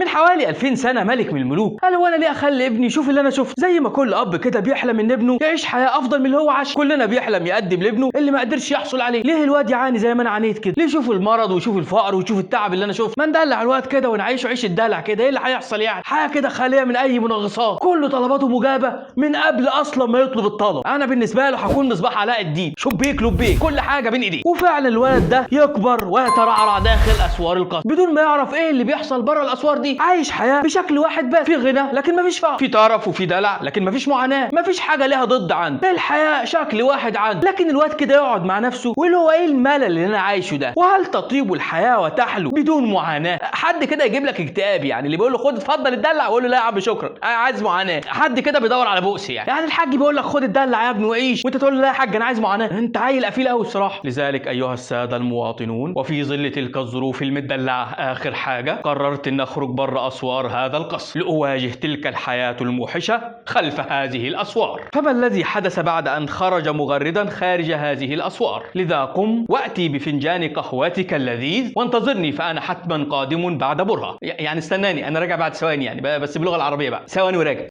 من حوالي 2000 سنة ملك من الملوك قال هو انا ليه اخلي ابني يشوف اللي انا شفته؟ زي ما كل اب كده بيحلم ان ابنه يعيش حياة افضل من اللي هو عاش، كلنا بيحلم يقدم لابنه اللي ما قدرش يحصل عليه. ليه الواد يعاني زي ما انا عانيت كده؟ ليه يشوف المرض ويشوف الفقر ويشوف التعب اللي انا شفته؟ ما ندلع الواد كده ونعيشه عيش الدلع كده، ايه اللي هيحصل يعني؟ حياة كده خالية من اي منغصات، كل طلباته مجابه من قبل اصلا ما يطلب الطلب. انا بالنسبة له هكون مصباح علاء الدين، شبيك لبيك، كل حاجة بين ايديه. وفعلا الولد ده يكبر ويترعرع داخل اسوار القصر بدون ما يعرف ايه اللي بيحصل بره الاسوار دي. عايش حياة بشكل واحد بس، في غنى لكن مفيش فقر، في ترف وفي دلع لكن مفيش معاناة، مفيش حاجة ليها ضد عنده، الحياة شكل واحد عنده. لكن الواد كده يقعد مع نفسه ويقول هو ايه الملل اللي انا عايشه ده؟ وهل تطيب الحياة وتحلو بدون معاناة؟ حد كده يجيب لك اكتئاب يعني، اللي بيقول له خد اتفضل اتدلع ويقول له لا يا عم شكرا انا عايز معاناة. حد كده بيدور على بؤس يعني الحاج بيقول لك خد اتدلع يا ابني وعيش، وانت تقول له لا يا حاج انا عايز معاناة. انت عيل قفيل قوي الصراحة. لذلك ايها السادة المواطنون، وفي ظل تلك الظروف المدلعه اخر حاجة قررت ان اخرج بره اسوار هذا القصر لاواجه تلك الحياة الموحشه خلف هذه الاسوار. فما الذي حدث بعد ان خرج مغردا خارج هذه الاسوار؟ لذا قم واتي بفنجان قهوتك اللذيذ وانتظرني، فانا حتما قادم بعد برهة. يعني استناني انا راجع بعد ثواني يعني، بس باللغة العربية بقى، ثواني وراجع.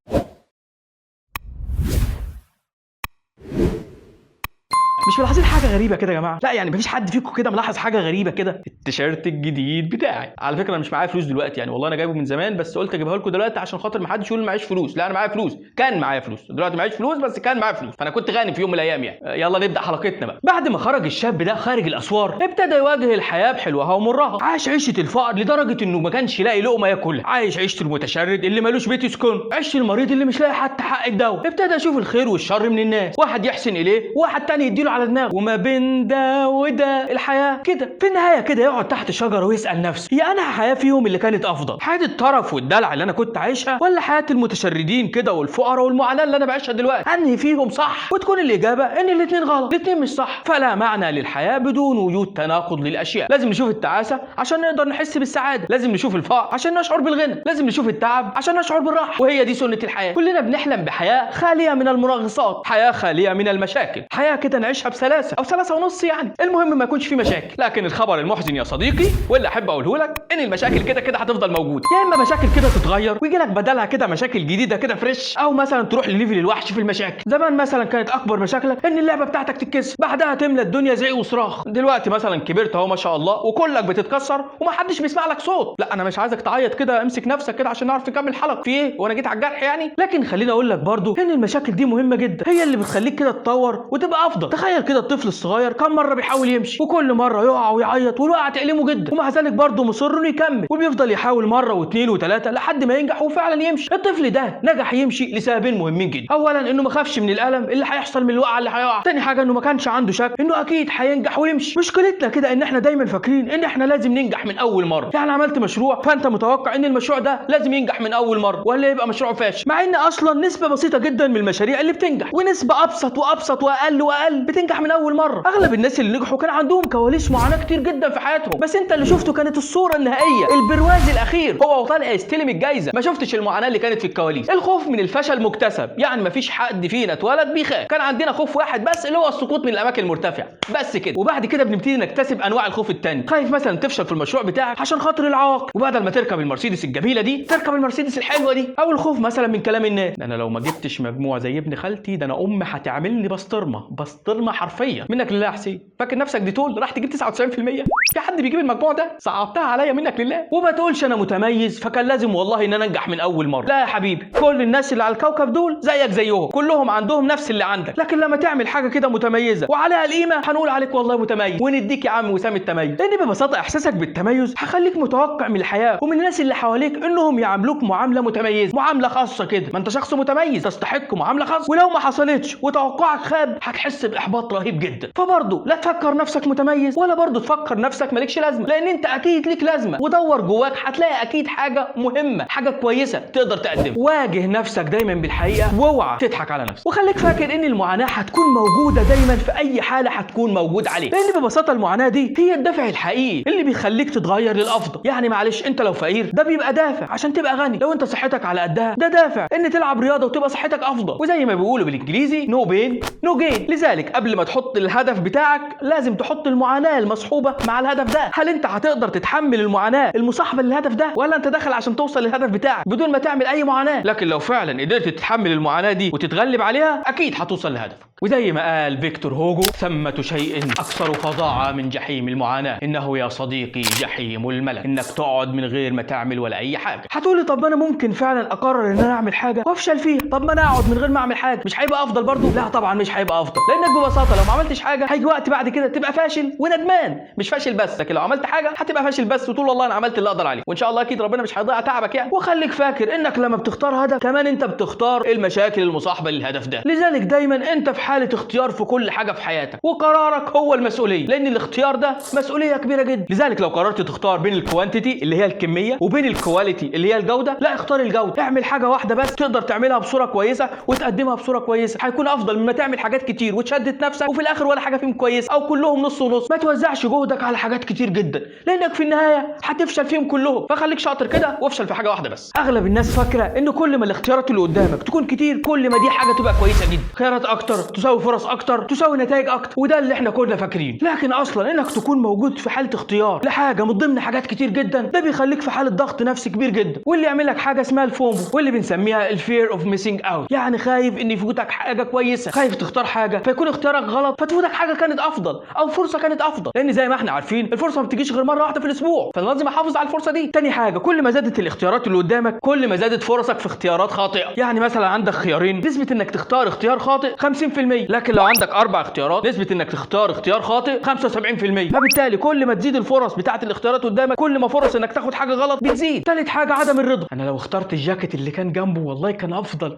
مش ملاحظين حاجة غريبة كده يا جماعة؟ لا يعني مفيش حد فيكم كده ملاحظ حاجة غريبة كده؟ التيشيرت الجديد بتاعي، على فكرة انا مش معايا فلوس دلوقتي يعني، والله انا جايبه من زمان بس قلت اجيبها لكم دلوقتي عشان خاطر ما حدش يقول معيش فلوس. لا انا معايا فلوس، كان معايا فلوس، دلوقتي معيش فلوس بس كان معايا فلوس، فانا كنت غني في يوم من الايام يعني. يلا نبدا حلقتنا بقى. بعد ما خرج الشاب ده خارج الاسوار ابتدى يواجه الحياة بحلوها ومرها. عاش عيشه الفقر لدرجة انه ما كانش لاقي لقمة ياكلها، عايش عيشه المتشرد اللي مالوش بيت يسكن، عيشه المريض اللي مش لاقي حتى حق الدواء. ابتدى يشوف الخير والشر من الناس، واحد يحسن اليه واحد تاني يديله على دماغه، وما بين ده وده الحياة كده. في النهاية كده يقعد تحت شجرة ويسال نفسه، يا انا حياة فيهم اللي كانت افضل، حياة الترف والدلع اللي انا كنت عايشها، ولا حياة المتشردين كده والفقراء والمعاناة اللي انا بعيشها دلوقتي؟ انهي فيهم صح؟ وتكون الاجابة ان الاثنين غلط، الاثنين مش صح. فلا معنى للحياة بدون وجود تناقض للاشياء. لازم نشوف التعاسة عشان نقدر نحس بالسعادة، لازم نشوف الفقر عشان نشعر بالغنى، لازم نشوف التعب عشان نشعر بالراحة. وهي دي سنة الحياة. كلنا بنحلم بحياة خالية من المنغصات، حياة خالية من المشاكل، حياة كده نعيشها بسلاسة او سلاسة ونص يعني، المهم ما يكونش في مشاكل. لكن الخبر المحزن يا صديقي واللي احب اقوله لك ان المشاكل كده كده هتفضل موجودة، يا اما مشاكل كده تتغير ويجي لك بدلها كده مشاكل جديدة كده fresh، او مثلا تروح لل level الوحش في المشاكل. زمان مثلا كانت اكبر مشاكلك ان اللعبة بتاعتك تتكسر، بعدها تملى الدنيا زعيق وصراخ. دلوقتي مثلا كبرت اهو ما شاء الله وكلك بتتكسر ومحدش بيسمع لك صوت. لا انا مش عايزك تعيط كده، امسك نفسك كده عشان نعرف نكمل الحلقة. في ايه وانا جيت على الجرح يعني؟ لكن خليني اقول لك برضو ان المشاكل دي مهمة جدا، هي اللي بتخليك كده تتطور وتبقى افضل. تخيل كده الطفل الصغير كم مرة بيحاول يمشي وكل مرة يقع ويعيط والوقعه تألمه جدا، ومع ذلك برضه مصر انه يكمل وبيفضل يحاول مرة واثنين وثلاثة لحد ما ينجح وفعلا يمشي. الطفل ده نجح يمشي لسببين مهمين جدا، اولا انه ما خافش من الالم اللي هيحصل من الوقعة اللي هيقع، ثاني حاجة انه ما كانش عنده شك انه اكيد هينجح ويمشي. مشكلتنا كده ان احنا دايما فاكرين ان احنا لازم ننجح من اول مرة، يعني عملت مشروع فانت متوقع ان المشروع ده لازم ينجح من اول مرة ولا يبقى مشروع فاشل، مع ان اصلا نسبه بسيطة جدا من المشاريع اللي بتنجح، ونسبه ابسط وابسط واقل واقل بتنجح من اول مرة. اغلب الناس اللي نجحوا كان عندهم كواليس معاناة كتير جدا في حياتهم، بس انت اللي شفته كانت الصورة النهائية، البرواز الاخير، هو وطالع يستلم الجايزة، ما شفتش المعاناة اللي كانت في الكواليس. الخوف من الفشل مكتسب، يعني ما فيش حد فينا اتولد بيخاف، كان عندنا خوف واحد بس اللي هو السقوط من الاماكن المرتفعة بس كده. وبعد كده بنبتدي نكتسب انواع الخوف التاني. خايف مثلا تفشل في المشروع بتاعك عشان خاطر العواقب، وبدل ما تركب المرسيدس الجميلة دي تركب المرسيدس الحلوة دي. او الخوف مثلا من كلام الناس، انا لو ما جبتش مجموع زي ابن خالتي ده انا امي هتعملني بسطرمه بسطرمه حرفيا. منك لله يا حسين، فاكر نفسك ديتول راح تجيب 99%؟ في حد بيجيب المجموع ده؟ صعبتها عليا منك لله. وما تقولش انا متميز فكان لازم والله ان انا انجح من اول مرة. لا يا حبيبي، كل الناس اللي على الكوكب دول زيك زيهم، كلهم عندهم نفس اللي عندك. لكن لما تعمل حاجة كده متميزة وعليها القيمة هنقول عليك والله متميز ونديك يا عم وسام التميز. لان ببساطة احساسك بالتميز هخليك متوقع من الحياة ومن الناس اللي حواليك انهم يعاملوك معاملة متميزة، معاملة خاصة كده. ما انت شخص متميز تستحق معاملة خاصة، ولو ما حصلتش وتوقعك خاب هتحس باحباط رهيب جدا. فبرضه لا تفكر نفسك متميز ولا برضه تفكر نفسك مالكش لازمه، لان انت اكيد ليك لازمه، ودور جواك هتلاقي اكيد حاجة مهمة، حاجة كويسة تقدر تقدمها. واجه نفسك دايما بالحقيقة واوعى تضحك على نفسك، وخليك فاكر ان المعاناة هتكون موجودة دايما في اي حاله هتكون موجود عليه، لان ببساطة المعاناة دي هي الدافع الحقيقي اللي بيخليك تتغير للافضل. يعني معلش انت لو فقير ده بيبقى دافع عشان تبقى غني، لو انت صحتك على قدها ده دافع ان تلعب رياضة وتبقى صحتك افضل. وزي ما بيقولوا بالانجليزي no pain no gain. لذلك قبل قبل ما تحط الهدف بتاعك لازم تحط المعاناة المصحوبه مع الهدف ده. هل انت هتقدر تتحمل المعاناة المصاحبة للهدف ده، ولا انت داخل عشان توصل للهدف بتاعك بدون ما تعمل اي معاناة؟ لكن لو فعلا قدرت تتحمل المعاناة دي وتتغلب عليها اكيد هتوصل لهدفك. وزي ما قال فيكتور هوجو: ثمة شيء أكثر فظاعة من جحيم المعاناة، إنه يا صديقي جحيم الملل، إنك تقعد من غير ما تعمل ولا أي حاجة. هتقولي طب ما أنا ممكن فعلا أقرر إن أنا أعمل حاجة وأفشل فيها، طب ما أنا أقعد من غير ما أعمل حاجة مش هيبقى أفضل برضو؟ لا طبعا مش هيبقى أفضل، لأنك ببساطة لو ما عملتش حاجة هيجي وقت بعد كده تبقى فاشل وندمان، مش فاشل بس. لكن لو عملت حاجة هتبقى فاشل بس وتقول والله أنا عملت اللي أقدر عليه، وإن شاء الله أكيد ربنا مش هيضيع تعبك يعني. وخليك فاكر إنك لما بتختار هدف كمان أنت بتختار المشاكل المصاحبة للهدف ده، لذلك دايما أنت في حالة اختيار في كل حاجة في حياتك، وقرارك هو المسؤولية، لأن الاختيار ده مسؤولية كبيرة جدا. لذلك لو قررت تختار بين ال quantity اللي هي الكمية وبين ال quality اللي هي الجودة، لا اختار الجودة. اعمل حاجة واحدة بس تقدر تعملها بصورة كويسة وتقدمها بصورة كويسة، هيكون أفضل مما تعمل حاجات كتير وتشتت نفسك وفي الآخر ولا حاجة فيهم كويسة أو كلهم نص ونص. ما توزعش جهدك على حاجات كتير جدا لأنك في النهاية هتفشل فيهم كلهم، فخليك شاطر كده وافشل في حاجة واحدة بس. أغلب الناس فاكرة إن كل ما الاختيارات اللي قدامك تكون كتير كل ما دي حاجة تبقى كويسة جدا، خيارات أكتر تساوي فرص اكتر تساوي نتائج اكتر، وده اللي احنا كنا فاكرينه. لكن اصلا انك تكون موجود في حاله اختيار لحاجة من ضمن حاجات كتير جدا ده بيخليك في حاله ضغط نفسي كبير جدا، واللي يعمل لك حاجة اسمها ال FOMO، واللي بنسميها ال fear of missing out، يعني خايف ان يفوتك حاجة كويسة، خايف تختار حاجة فيكون اختيارك غلط فتفوتك حاجة كانت افضل او فرصة كانت افضل، لان زي ما احنا عارفين الفرصة ما بتجيش غير مرة واحدة في الاسبوع، فانا لازم احافظ على الفرصة دي. تاني حاجة، كل ما زادت الاختيارات اللي قدامك كل ما زادت فرصك في اختيارات خاطئه. يعني مثلا عندك خيارين، نسبه انك تختار اختيار خاطئ 50%، لكن لو عندك 4 اختيارات نسبه انك تختار اختيار خاطئ 75%، فبالتالي كل ما تزيد الفرص بتاعه الاختيارات قدامك كل ما فرص انك تاخد حاجة غلط بتزيد. ثالث حاجة، عدم الرضا. انا لو اخترت الجاكيت اللي كان جنبه والله كان افضل،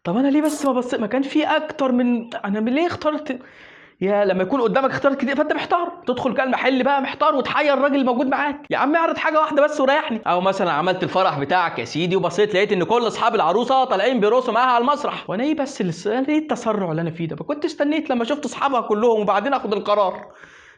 طب انا ليه بس ما بص، ما كان في اكتر من، انا ليه اخترت؟ يا لما يكون قدامك اختيارات كتير فانت محتار، تدخل كده المحل بقى محتار وتحير الراجل الموجود معاك، يا عم اعرض حاجة واحدة بس وريحني. او مثلا عملت الفرح بتاعك يا سيدي وبصيت لقيت ان كل اصحاب العروسة طالعين بيرقصوا معاها على المسرح، وانا ايه بس ليه التسرع اللي انا فيه ده؟ كنت استنيت لما شفت اصحابها كلهم وبعدين اخد القرار.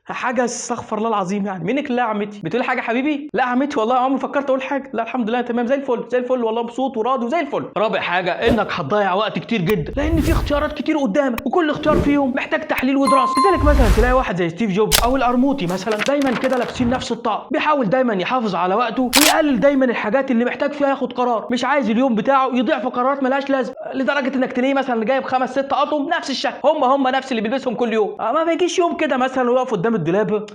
حاجة استغفر الله العظيم، يعني منك لا يا عمتي. بتقولي حاجة حبيبي؟ لا يا عمتي والله عمري فكرت اقول حاجة، لا الحمد لله تمام زي الفل زي الفل والله مبسوط وراضي وزي الفل. رابع حاجة، انك هتضيع وقت كتير جدا لان في اختيارات كتير قدامك وكل اختيار فيهم محتاج تحليل ودراسة. لذلك مثلا تلاقي واحد زي ستيف جوبز او القرموطي مثلا دايما كده لابسين نفس الطقم، بيحاول دايما يحافظ على وقته ويقلل دايما الحاجات اللي محتاج فيها ياخد قرار، مش عايز اليوم بتاعه يضيع في قرارات ملهاش لازمه، لدرجة انك تلاقيه مثلا جايب 5 6 اطقم نفس الشكل، هم نفس اللي بيلبسهم كل يوم. ما بيجيش يوم كده مثلا ويقف قدام الدولاب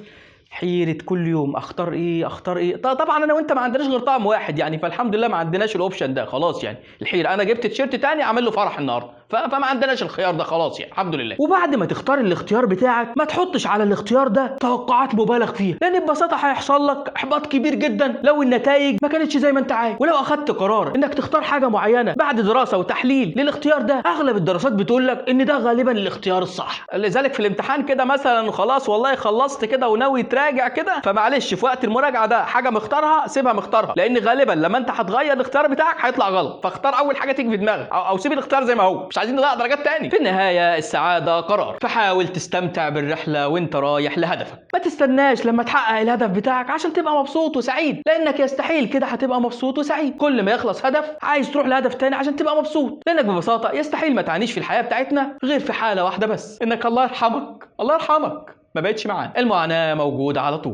حيرة كل يوم اختار ايه اختار ايه. طبعا انا وانت ما عندناش غير طقم واحد يعني، فالحمد لله ما عندناش ال option ده خلاص يعني الحيرة. انا جبت تيشيرت تاني اعمل له فرح النهارده، فما عندناش الخيار ده خلاص يعني الحمد لله. وبعد ما تختار الاختيار بتاعك ما تحطش على الاختيار ده توقعات مبالغ فيها، لان ببساطة هيحصل لك احباط كبير جدا لو النتائج ما كانتش زي ما انت عايز. ولو اخدت قرار انك تختار حاجة معينة بعد دراسة وتحليل للاختيار ده، اغلب الدراسات بتقول لك ان ده غالبا الاختيار الصح. لذلك في الامتحان كده مثلا خلاص والله خلصت كده وناوي تراجع كده، فمعلش في وقت المراجعة ده حاجة مختارها سيبها مختارها، لان غالبا لما انت هتغير الاختيار بتاعك هيطلع غلط، فاختار اول حاجة تيجي في دماغك او سيب الاختيار زي ما هو، مش عايزين نضيع درجات تاني. في النهاية السعادة قرار، فحاول تستمتع بالرحله وانت رايح لهدفك، ما تستناش لما تحقق الهدف بتاعك عشان تبقى مبسوط وسعيد، لانك يستحيل كده هتبقى مبسوط وسعيد. كل ما يخلص هدف عايز تروح لهدف تاني عشان تبقى مبسوط، لانك ببساطة يستحيل ما تعانيش في الحياة بتاعتنا غير في حاله واحدة بس، انك الله يرحمك الله يرحمك ما بقتش معانا. المعاناة موجودة على طول.